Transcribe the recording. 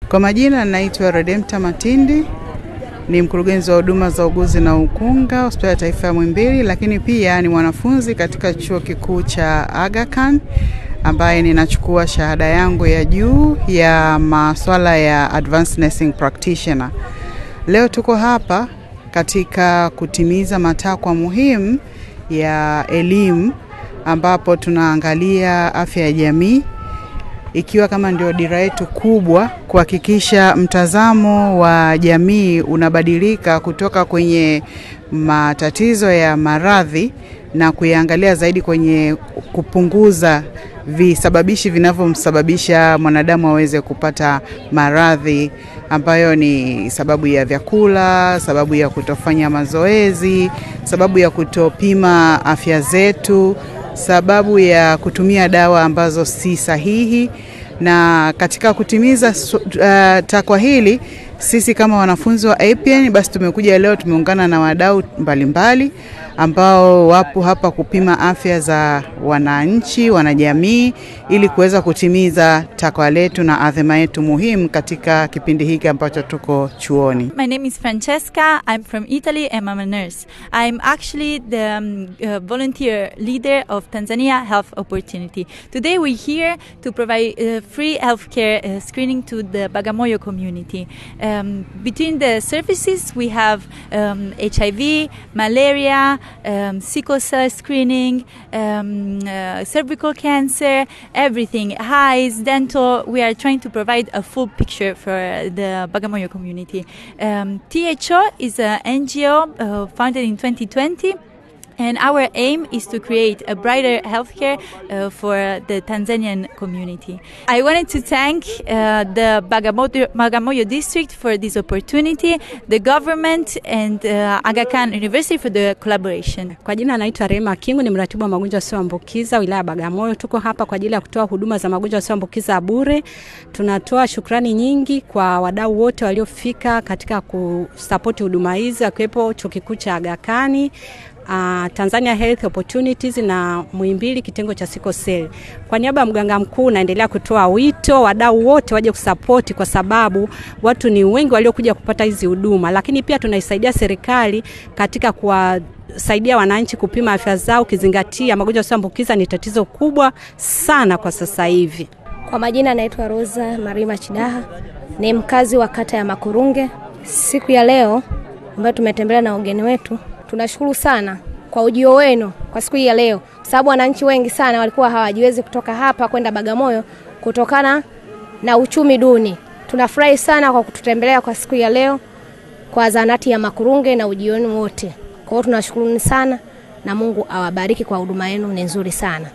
Kwa majina naitwa Redempta Matindi, ni mkurugenzi wa huduma za uguzi na ukunga Hospitali ya Taifa ya Muhimbili, lakini pia ni mwanafunzi katika Chuo Kikuu cha Aga Khan ambaye ninachukua shahada yangu ya juu ya masuala ya Advanced Nursing Practitioner. Leo tuko hapa katika kutimiza matakwa muhimu ya elimu ambapo tunaangalia afya ya jamii ikiwa kama ndio dira yetu kubwa kuhakikisha mtazamo wa jamii unabadilika kutoka kwenye matatizo ya maradhi na kuiangalia zaidi kwenye kupunguza visababishi vinavyomsababisha mwanadamu aweze kupata maradhi, ambayo ni sababu ya vyakula, sababu ya kutofanya mazoezi, sababu ya kutopima afya zetu, sababu ya kutumia dawa ambazo si sahihi. Na katika kutimiza takwa hili, sisi kama wanafunzi wa APN basi tumekuja leo, tumeungana na wadau mbalimbali ambao wapo hapa kupima afya za wananchi, wanajamii, ili kuweza kutimiza takwa letu na adhima yetu muhimu katika kipindi hiki ambacho tuko chuoni. My name is Francesca, I'm from Italy and I'm a nurse. I'm actually the volunteer leader of Tanzania Health Opportunity. Today we're here to provide free healthcare screening to the Bagamoyo community. Between the services we have HIV, malaria, sickle cell screening, cervical cancer, everything, eyes, dental. We are trying to provide a full picture for the Bagamoyo community. THO is an NGO founded in 2020. And our aim is to create a brighter healthcare for the Tanzanian community. I wanted to thank the Bagamoyo district for this opportunity, the government and Aga Khan University for the collaboration. Kwa jina naitwa Rema Kingu, ni mratibu wa magonjwa yasiyoambukiza wilaya ya Bagamoyo. Tuko hapa kwa ajili ya kutoa huduma za magonjwa yasiyoambukiza bure. Tunatoa shukrani nyingi kwa wadau wote waliofika katika kusupport huduma hizi, akiwepo Chuo Kikuu cha Aga Khan, Tanzania Health Opportunities na Muhimbili kitengo cha sickle cell. Kwa niaba ya mganga mkuu naendelea kutoa wito wadau wote waje kusupport, kwa sababu watu ni wengi waliokuja kupata hizi huduma, lakini pia tunaisaidia serikali katika kuwasaidia wananchi kupima afya zao, kizingatia magonjwa yasiyoambukiza ni tatizo kubwa sana kwa sasa hivi. Kwa majina naitwa Rosa Marima Chidaha, ni mkazi wa kata ya Makurunge. Siku ya leo ambayo tumetembelea na wageni wetu, tunashukuru sana kwa ujio wenu kwa siku hii ya leo, sababu wananchi wengi sana walikuwa hawajiwezi kutoka hapa kwenda Bagamoyo kutokana na uchumi duni. Tunafurahi sana kwa kututembelea kwa siku ya leo kwa zahanati ya Makurunge na ujio wenu wote. Kwa hiyo tunashukuru sana na Mungu awabariki kwa huduma yenu, ni nzuri sana.